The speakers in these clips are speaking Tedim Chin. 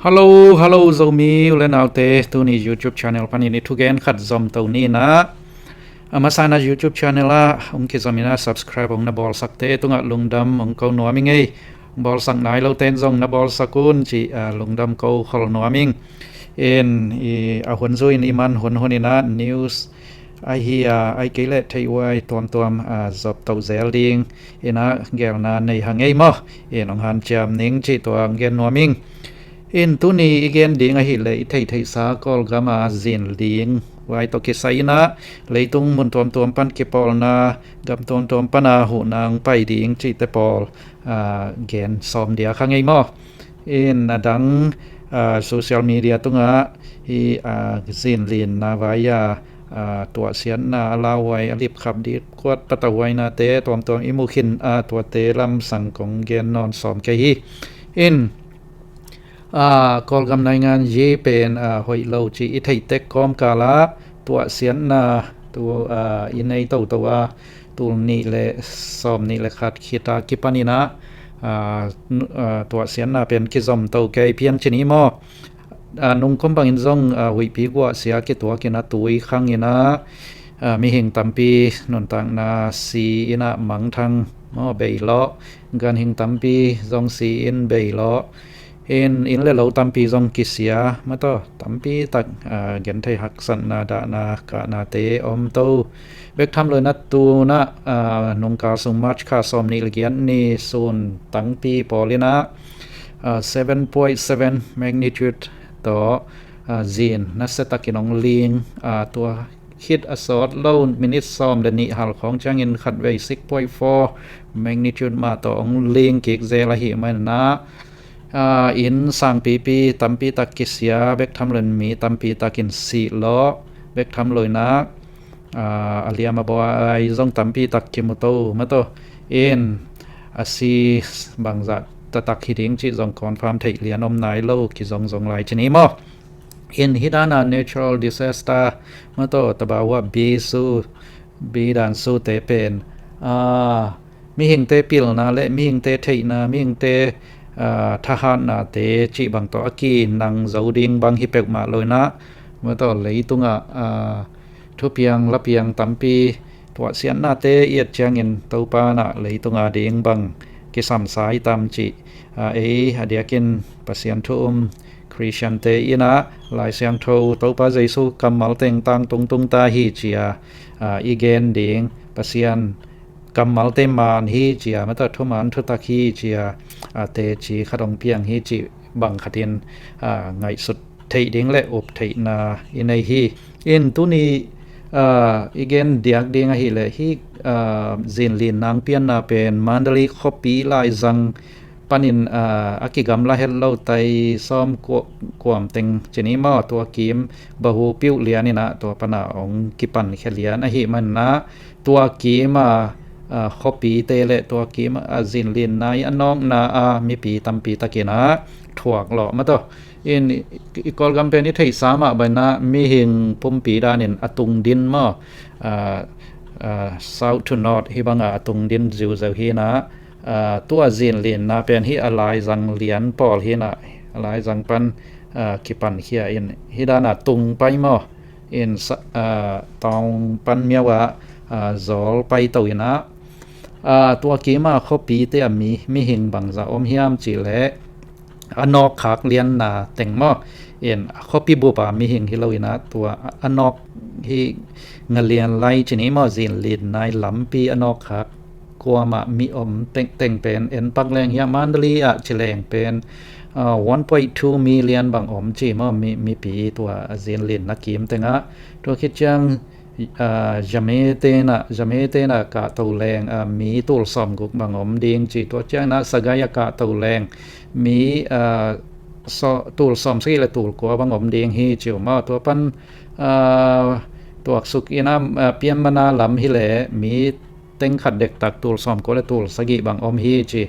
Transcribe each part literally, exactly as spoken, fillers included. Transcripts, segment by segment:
Hello, hello, Zomi u le naute, tuni YouTube channel panin i thugen khat zom to ni in ah, a masa in ah YouTube channel ah hong kizom in ah subscribe hong na bawlsakte tungah lungdam hong ko nuam ing ei. Bawlsak nai lote in zong na bawlsak un cih, ah, lungdam ko khol nuam ing. In, i, a hun zui in i man hun hun in ah news ahi a, ahih kei leh theih huai tuamtuam, ah, zop to zel ding in ah gelna nei hang ei maw. In hong hanciam ning cih tua hong gen nuam ing. In tuni i gen ding ahih leh i theihtheihsa Kawlgam a zin ling huai tawh kisai in ah leitung mun tuamtuam pan kipawlna, gam tuamtuam pan a huhna hong pai ding cihte pawl, ah, gen sawm diak hang ei maw. In a dang, ah, social media tungah hih, ah, zin linna vai a, ah, tuahsiatna a lauhuai, a lipkhap dikuat patauhuainate tuamtuam i mu khin a, tuate lamsang kong gen nawn sawm kei hi. In, ah, Kawlgam naingan yi pen, ah, hoih lo cih i theih tek kawmkal ah tuahsiatna tu, ah, i nei toto a, tul nih le sawm nih le khat khit a kipan in ah, ah, nu-, ah, tuahsiatna pen kizom to kei pian ci ni maw. Ah, nungkhum bangin zong, ah, huihpi guahsia kituak in ah tui khang in ah, ah, mihing tampi nuntakna si in ah mangthang maw, beilawh, ganhing tampi zong si in beilawh. In, inn le lo tampi zong kisia, mataw, tampi tak, ah, genthei haksatna, dahna, kahnate om to. Bek tham lo in ah tu in ah, ah, nungkal sung March kha sawm nih le giat ni sun tangpi pawl in ah, ah, seven point seven magnitude tawh, ah, zin nasia takin hong ling, ah, tua khit a sawt lo minute sawm le nih hal khawng ciangin khatvei six point four magnitude mah tawh hong ling kik zel ahih manin ah, ah, inn sangpipi tampi tak kisia, bek tham lo in mi tampi takin sih lawh, bek tham lo in ah, ah, a liam a buai zong tampi tak kimu to, mataw. In, a si bangzah taktak hi ding cih zong confirm theih lian om nai lo, kizongzong lai ci ni maw. In, hih dan a natural disaster, mataw, tabauhuah, bisu, bidansute pen, ah, mihingte pilna le mihingte theihna, mihingte, ah, thahatnate cih bang tawh a kinang zo ding bang hi peuhmah lo in ah, mataw, leitungah, ah, thupiang lapiang tampi tuahsiatnate i et ciangin Topa in ah leitung a ding bang kisamsa i tam cih, ah, ei a diakin Pasian thu um Khristiante in ah Lai Siangtho, Topa Jesu kammal teng tangtung tung ta hi ci a, ah, i gen ding, Pasian kammalte man hi ci a, mataw, thuman thutak hi ci a, ah, teci khat hong piang hi cih bang khatin, ah, ngaihsut theih ding le up theihna i nei hi. In, tuni, ah, i gen diak ding ahih leh hih, ah, zin linna hong pianna pen Mandalay khuapi laizang panin, ah, a kigamla het lo tai sawm kua-, kuam teng ci ni maw, tua kim Bahu piuh lian in ah tua pan a hong kipankhia lian ahih manin ah tua kim a, ah, khuapite le tua kim a zin linna i a nawkna a mipi tampi tak in ah thuak lawh, mataw. In, i, i Kawlgam pen i theihsa mah bangin ah mihing pumpi danin a tung din maw, ah, ah, south to north hih bang a a tung din ziuziau hi in ah, ah, tua zin linna pen hih a laizang lian pawl hi in ah, a laizang pan, ah, kipankhia in hih dan a tung pai maw. In sa-, ah, tawng pan miau ah, ah, zawl pai to in ah, ah, tua kim a khuapite a mi, mihing bangzah om hiam cih leh a nawkkhak lianna teng maw. In, a khuapi bup a mihing hi lo in ah tua a, a nawk hi, ngalian lai ci ni maw, zin linna i lampi a nawkkhak kuamah mi om teng, teng pen en pak leng hiah Mandalay ah ci leng pen, ah, one point two million bang om ci maw, mi, mipi tua a zin linna kim teng ah. Tua khit ciang, ah, Zame te in ah, Zame te in ah kahto leng, ah, mi tul sawmguk bang om ding ci. Tua ciang in ah Sagaing ah kahto leng mi, ah, saw-, tul sawmsagih le tul kua bang om ding hi ci uh maw. Tua pan, ah, tuaksuk in ah, ah, Pyamana lam hi leh mi teng khat dektak tul sawmkua le tul sagih bang om hi ci.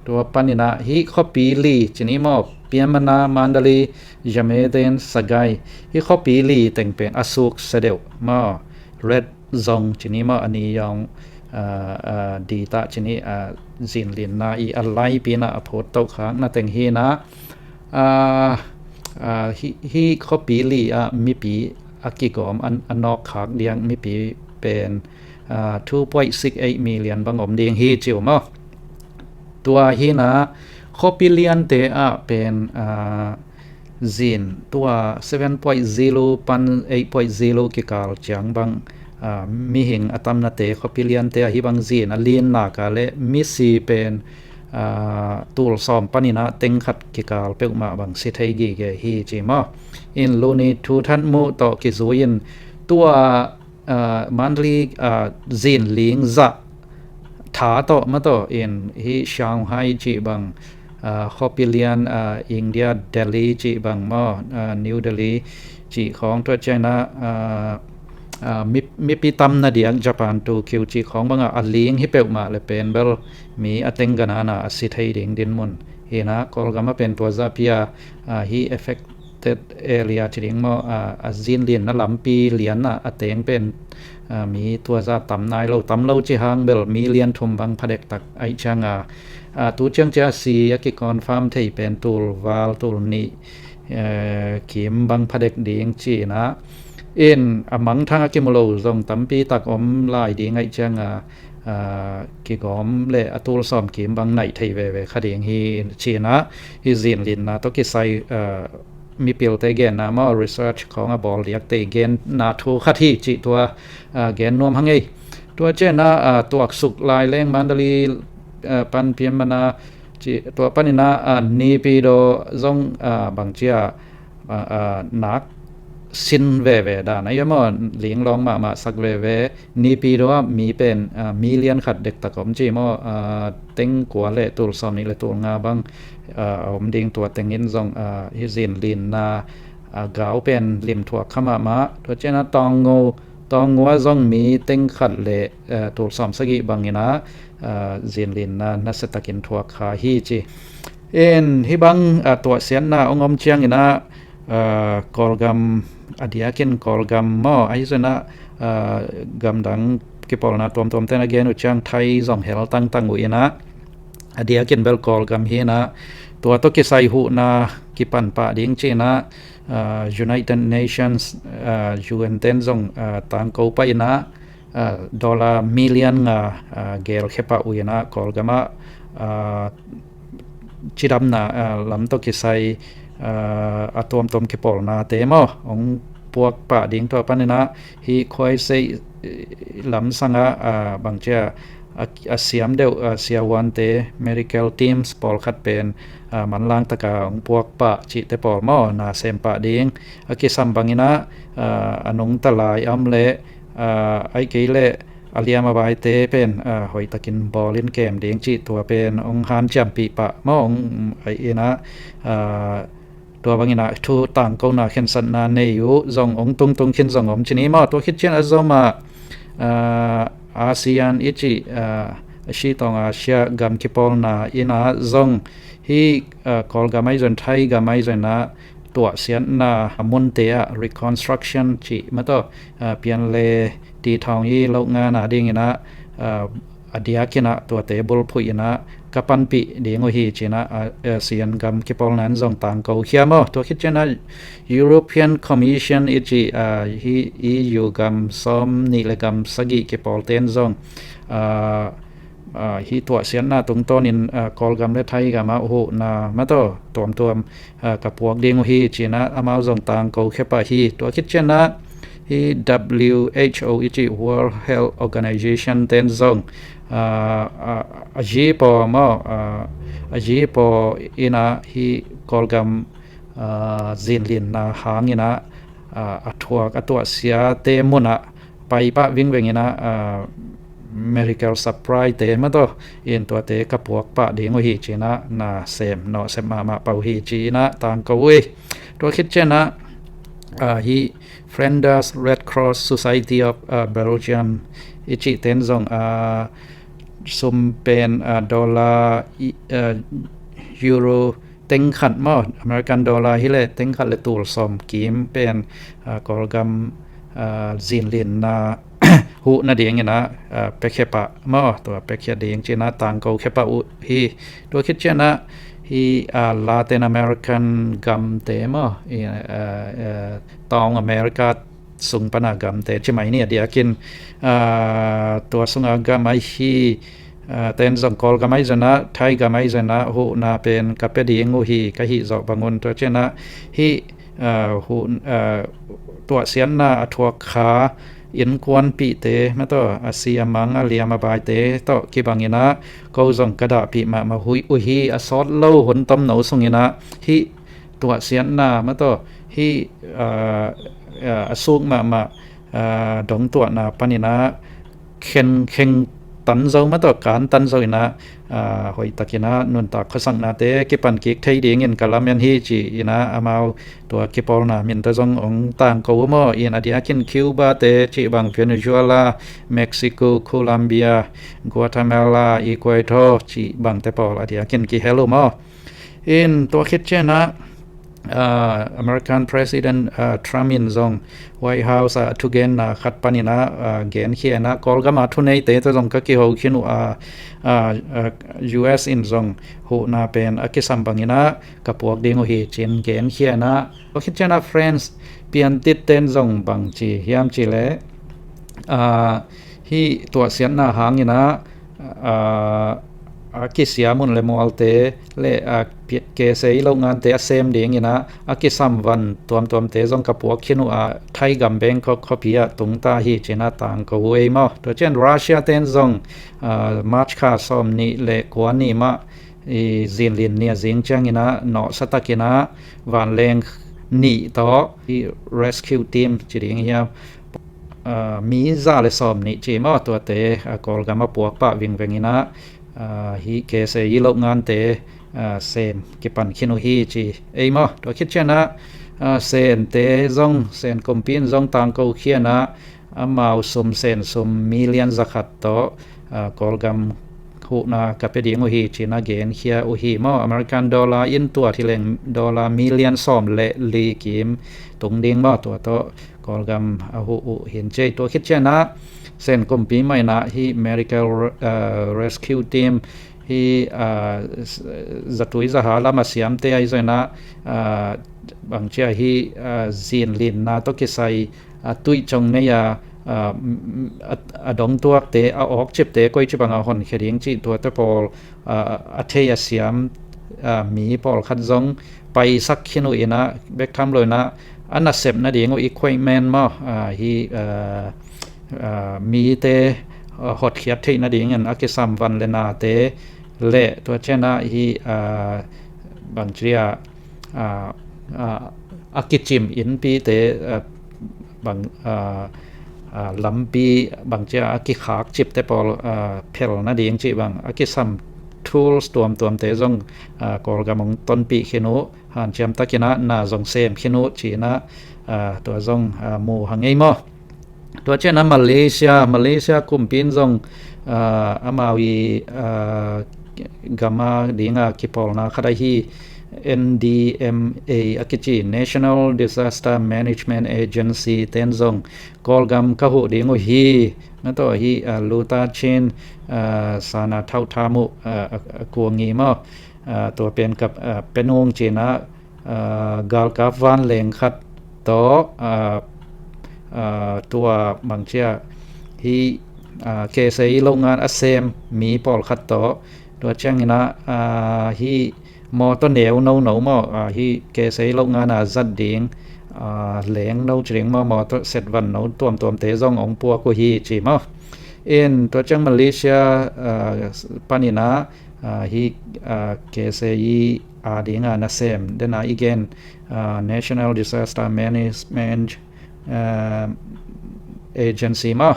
Tua pan in ah hih khuapi li ci ni maw, Pyamana, Mandalay, Zame te in Sagaing, hih khuapi li teng pen a suk sia deuh maw, red zone ci ni maw, a ni zong, ah, ah, di ta ci ni, ah, zin linna i a laipi in ah a phut tohkhakna teng hi in ah, ah, Aa, hi, hi khuapi li ah mipi a kigawm a, a nawk khak diak mipi pen, aa, two point six eight million bang om ding hi ci uh maw. Tua hi na khuapi liante ah pen, aa, zin tua seven point zero pan eight point zero kikal ciang bang, aa, mihing a tamnate khuapi liante ah hi bang zin a lin nak a le misi pen, aa, tul sawm panin ah teng khat kikal peuhmah bang si thei gige hi ci maw. In luni thu that muh tawh kizui in tua, aa, monthly, aa, zin ling zah tha tawh ma tawh in hi Shanghai cih bang, aa, khuapi lian, aa, India Delhi cih bang maw, aa, New Delhi cih khawng tua ciang ah, aa, aa, mi, mipi tamna diak Japan Tokyo cih khawng bangah a ling hi peuhmah le pen bel mi a teng ganana a si thei ding dinmun hi na, Kawlgam a pen tua zah pi a, aa, hi affected area ci ding maw, aa, a zin linna lampi lian ah a teng pen, aa, mi tua zah tam nai lo, tam lo ci hang bel mi lian thum bang phadek tak aih ciang a, aa, tu ciang cia si a kiconfirm thei pen tul val tul nih, ee, kim bang phadek ding ci na. In a mangthang a kimu lo zong tampi tak om lai ding aih ciang a, aa, kigawm le a tul sawm kim bang naih thei veve kha ding hi ci na. Hi zin linna tawh kisai, aa, mipilte genna maw, research khawng a bawl diakte genna thu khat hi cih tua, aa, gen nuam hang ei. Tua ciang ah, aa, tuaksuk lai leng Mandalay, aa, pan pian mana cih tua panin ah, aa, Naypyidaw zong, aa, bang cia, aa, aa, nak sin veve dan a ia maw, linglawng mahmah sak veve. Naypyidaw ah mi pen, aa, million khat dektak om ci maw, aa, teng kua le tul sawm nih le tul nga bang, aa, a om ding tua tengin zong, aa, hi zin linna, aa, gau pen limthuak kha mahmah. Tua ciang ah Tawngngo, Tawngngo ah zong mi teng khat le, aa, tul sawm sagih bangin ah, aa, zin linna nasiatakin thuak kha hi ci. In hi bang, aa, tuahsiatna ong om ciangin ah, aa, Kawlgam, a diakin Kawlgam maw, ahi zong ah, aa, gamdang kipawlna tuamtuam ten a gen uh ciang Thai zong hel tangtang uh in ah, a diakin bel Kawlgam hi na, tua tawh kisai huhna kipan pah ding ci na, aa, United Nations, aa, U N ten zong, aa, tangko pah in ah, aa, dollar million nga, aa, gelkhia pah uh in ah, Kawlgam ah, aa, cidamna, aa, lam tawh kisai, aa, a tuamtuam kipawlnate maw, ong puak pah ding tua panin ah, hi khuaiseih, ee, lamsang ah, aa, bang cia, a, a siam deuh, aa, siavuante, medical teams pawlkhat pen, aa, manlang taka ong puak pah cihte pawl maw, na sem pah ding a kisam bangin ah, aa, a nungta lai a om le, aa, aih kei le a liam a vaite pen, aa, hoihtakin bawlin kem ding cih tua pen ong hanciampih pah maw, ong, aa, in ah, aa, tua bangin ah thu tangkona khensatna nei uh zong ong tungtung khin zong om ci ni maw. Tua khit ciang a zom ah, aa, ASEAN i cih, aa, a si tawng Asia gam kipawlna in ah zong hi, aa, Kawlgam ahi zong Thai gam ahi zong ah tuahsiatna a munte ah reconstruction cih ma tawh, aa, pian le ti thawng i loh ngana dingin ah, aa, a diakin ah tuate bulphuh in ah ka panpih ding uh hi ci na, aa, ASEAN gam kipawlna in zong tangko khia maw. Tua khit ciang ah European Commission i cih, aa, hi E U gam sawm nih le gam sagih kipawlten zong, aa, aa, hi tuahsiatna tungtawnin, aa, Kawlgam le Thai gam ah huhna ma tawh tuamtuam, aa, ka puak ding uh hi ci na, amau zong tangko khia pah hi. Tua khit ciang ah hi W H O i cih World Health Organization ten zong, aa, aa, a zi paw maw, aa, a zi paw in ah hi Kawlgam, aa, zin linna hangin ah, aa, a thuak a tuahsiate mun ah pai pah vingveng in ah, aa, medical supply te ma tawh in tuate ka puak pah ding uh hi ci na, na sem nawh sem mahmah pah uh hi ci na tangko uh hi. Tua khit ciang ah, aa, hi Flanders Red Cross Society of, aa, Belgium i cihten zong, aa, sum pen, aa, dollar, i, aa, euro teng khat maw, American dollar hi le teng khat le tul sawm kim pen, aa, Kawlgam, aa, zin linna huhna dingin ah, aa, piakhia pah maw, tua piakhia ding ci na tangko khia pah uh hi. Tua khit ciang ah Hih Latin American gamte maw, Tawng America sung pana gamte ci mai ni. A diakin tua sunga gam ahi ten zong Kawlgam ahi zongin ah, Thaigam ahi zongin ah huhna pen ka pia ding uh hi, ka hih zawh bangun. Tua ciangin ah hih tuahsiatna a thuak kha innkuanpihte, mataw, a si a mang, a liam a baite tawh kibangin ah ko zong ka dahpih mahmah uh hi. A sawt lo hun tomno sungin ah hih tuahsiatna, mataw, hih a suk mahmah dongtuahna panin ah khenkheng tan zo, mataw, kan tan zo in ah hoihtakin ah nuntak khuasaknate kipan kik thei dingin ka lamen hi, ci-in ah amau tua kipawlna minte zong hong tangko uh maw. In a diakin Cuba te cih bang, Venezuela, Mexico, Colombia, Guatemala, Ecuador cih bangte pawl a diakin kihel uh maw. In tua khit ciangin ah American President Trump in zong White House ah thugenna khat panin ah genkhia in ah, Kawlgam a thuneite tawh zong ka kiho khin uh a, U S in zong huhna pen a kisam bangin ah ka puak ding uh hi, ci-in genkhia in ah. Tua khit ciangin ah France piantit ten zong bang ci hiam cih leh, hih tuahsiatna hangin ah a kisiam un le mualte le a kese i loh ngante a sem dingin ah a kisam van tuamtuamte zong ka puak khin uh a, Thaigam Bangkok khuapi ah tungta hi, ci-in ah tangko uh ei maw. Tua ciang Russia ten zong March kha sawm nih le kua ni mah, zinlin ni a zing ciangin ah nawhsa takin ah vanleng nih tawh rescue team ci ding hiam, mi za le sawm nih ci maw, tuate Kawlgam a puak pah vingveng in ah hih kese i loh ngante sem kipan khin uh hi, ci ei maw. Tua khit ciangin ah Sente zong, Sen kumpi in zong tangko khia in ah amau sum, Sen sum million zakhat tawh Kawlgam huhna ka pia ding uh hi, ci-in ah genkhia uh hi maw. American dollar in tua hi leng dollar million sawm le li kim tung ding maw, tua tawh Kawlgam a huh uh hi ci ei. Tua khit ciangin ah Sen kumpi mah in ah hih medical rescue team, hih zatui zaha lam a siamte ahi zongin ah bangci a hih zinlinna tawh kisai tuicong nei a, a dongtuakte, a awkcipte koici banga honkhia ding cih tuate pawl a thei a siam mi pawlkhat zong paisak khin uh in ah, bek tham lo in ah a nasep nading uh equipment maw, hih mite hotkhiat theih nadingin a kisam van le nate le tua ciangin ah hih bangci a a kicim innpite, bang lampi bangci a kikhak cipte pawl phel nading cih bang a kisam tools tuamtuamte zong Kawlgam hong tonpih khin uh, hanciam takin ah na zong sem khin uh, ci-in ah tua zong mu hang ei maw. Tua ciangin ah Malaysia, Malaysia kumpi in zong amau i gam a dinga kipawlna khat ahi N D M A a kici, National Disaster Management Agency ten zong Kawlgam ka huh ding uh hi, na tawh hi, Lu Ta Chin, sana thauh tham uh, a kuang i maw, tua pen ka pia nung, ci-in ah galkap vanleng khat tawh, tua bangci a hih kese i loh ngan a sem mi pawlkhat tawh, tua ciangin ah hih mawtaw neu nono maw, hih kese i loh ngan a zat ding leng no ci ding maw, mawtaw set van no tuamtuamte zong hong puak uh hi, ci maw. In tua ciang Malaysia panin ah hih kese i a dinga nasem dena i gen National Disaster Management Agency maw,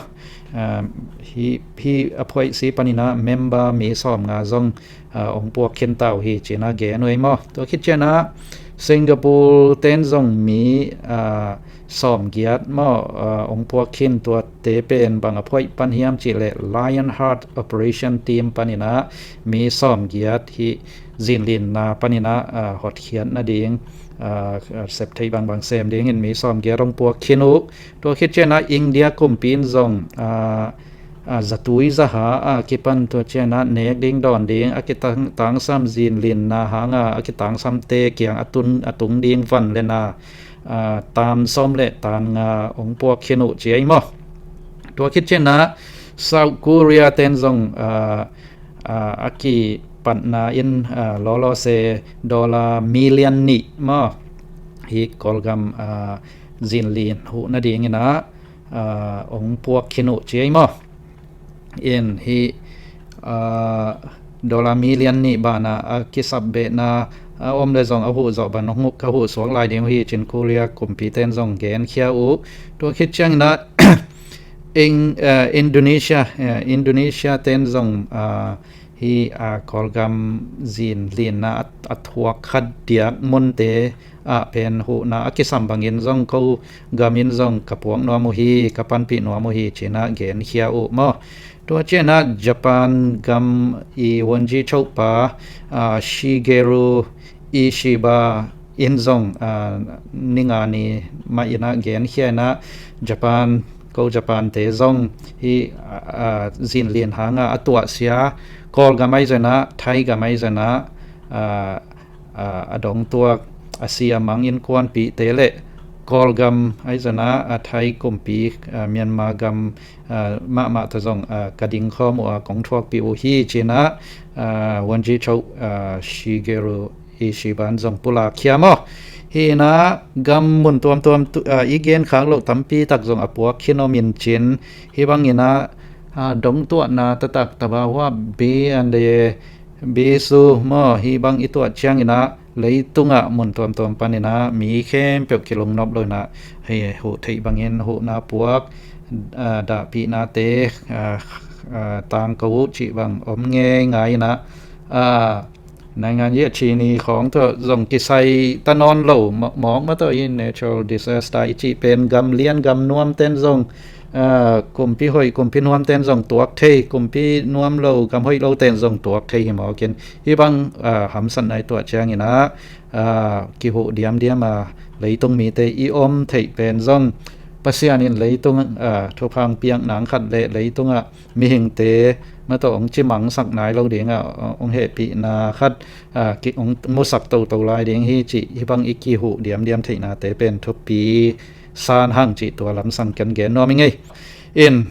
hih a phuaisi panin ah member mi sawmnga zong hong puak khin ta uh hi, ci-in ah gen uh ei maw. Tua khit ciangin ah Singapore ten zong mi sawmgiat maw hong puak khin. Tuate pen bang a phuaih pan hiam cih leh Lionheart Operation Team panin ah mi sawmgiat hih zinlinna panin ah hotkhiat nading, sep thei bangbang sem dingin mi sawmgiat hong puak khin uh. Tua khit ciangin ah India kumpi in zong a, zatui zaha a kipan, tua ciangin ah nek ding dawn ding a kitang, tangsam zinlinna hanga a kitangsamte kiang a tun, a tung ding van le na, a, tan sawm le tan nga hong puak khin uh ci ei maw. Tua khit ciangin ah South Korea ten zong, a, a, a kipatna in, a, lawlawse dollar million nih maw, hi Kawlgam, a, zinlin huh nadingin ah, a, hong puak khin uh ci ei maw. In hi, a, dollar million nih banah a kisap behna a om le zong a huh zawh ban hong huh, ka huh suak lai ding uh hi cin Korea kumpite in zong genkhia uh. Tua khit ciangin ah Eng-, a, Indonesia, a, Indonesia ten zong, a, hi, a, Kawlgam zinlinna a, a thuak khat diak munte ah pen huhna a kisam bangin zong ko gam in zong ka puak nuam uh hi, ka panpih nuam uh hi cin ah genkhia uh maw. Tua ciangin ah Japan gam i Wonji chopa, a, Shigeru Ishiba in zong, a, ni nga ni mah in ah genkhia in ah Japan, ko Japan te zong hi, a, a, zinlin hanga a tuahsia Kawlgam ahi zongin ah, Thai gam ahi zongin ah, a, a, a dongtuak a si a mang innkuanpihte le Kawlgam ahi zongin ah, a, Thai kumpi, a, Myanmar gam, a, mahmah tawh zong, a, ka dingkhawm uh a kong thuakpih uh hi cin ah, a, Wonji cho, a, Shigeru Ishiba in zong pulak khia maw. Hi in ah gam mun tuamtuam tu, a, i genkhak loh tampi tak zong a puak khin om in cin, hi bangin ah, a, dongtuahna taktak tabahua bi ande bisu maw, hi bang i tuah ciangin ah leitungah mun tuamtuam panin ah mi khempeuh kilungnop lo in ah, hei, huh theih bangin huhna puak, a, dahpihnate, a, a, tangko uh cih bang om ngeingai in ah, a, naingan yeh cini khawng tawh zong kisai ta nawn lo mawk, mawk mah tawh hi natural disaster i cih pen gam lian gam nuam ten zong, a, kumpi hoih kumpi nuam ten zong tuak thei, kumpi nuam lo gam hoih lo ten zong tuak thei hi mawk in, hi bang, a, hamsatna i tuah ciangin ah, a, kihuh diamdiam a leitung mite i om theih pen zong Pasian in leitung, a, thupha hong piak nang khat le leitungah mihingte mah tawh hong cimangsak nai lo dingah, a, hong hehpihna khat, a, ki, hong musak toto lai ding hi cih hi bang i kihuh diamdiam theihnate pen thupi san hang cih tua lamsang ken gen nuam i ngei. In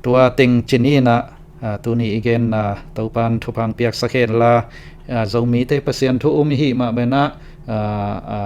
tua teng cin in ah, a, tuni i genna Topan thupha hong piaksak hen la, a, Zomite Pasian thu um i hih mah banah, a, a,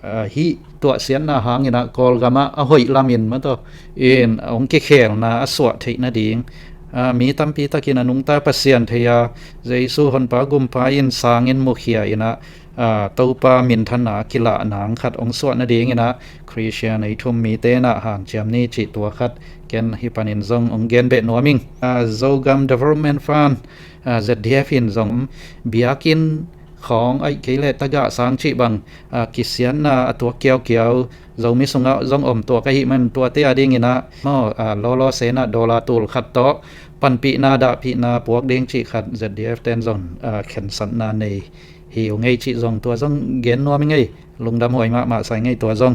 a, hih tuahsiatna hangin ah Kawlgam ah a hoih lamin mah tawh in hong kikhelna a suah theih nading, a, mi tampi takin a nungta Pasian thei a, Jesu honpa gumpa in sangin mukhia in ah, a, Topa minthanna kilah nang khat hong suah nadingin ah Christian ei thum mite in ah hanciam ni cih tua khat ken hi panin zong hong gen beh nuam ing. A, Zogam Development Fund, a, Z D F in zong biakinn khawng ahih kei leh tagah sang cih bang, a, kisiatna a tuak kiaukiau Zomi sungah zong om tuak ahih man tuate a dingin ah maw, a, lawlawse in ah dollar tul khat tawh panpihna dahpihna puak ding cih khat Z D F ten zong, a, khensatna nei hi uh ngei cih zong tua zong gen nuam i ngei. Lungdam huai mahmah sa i ngei tua zong.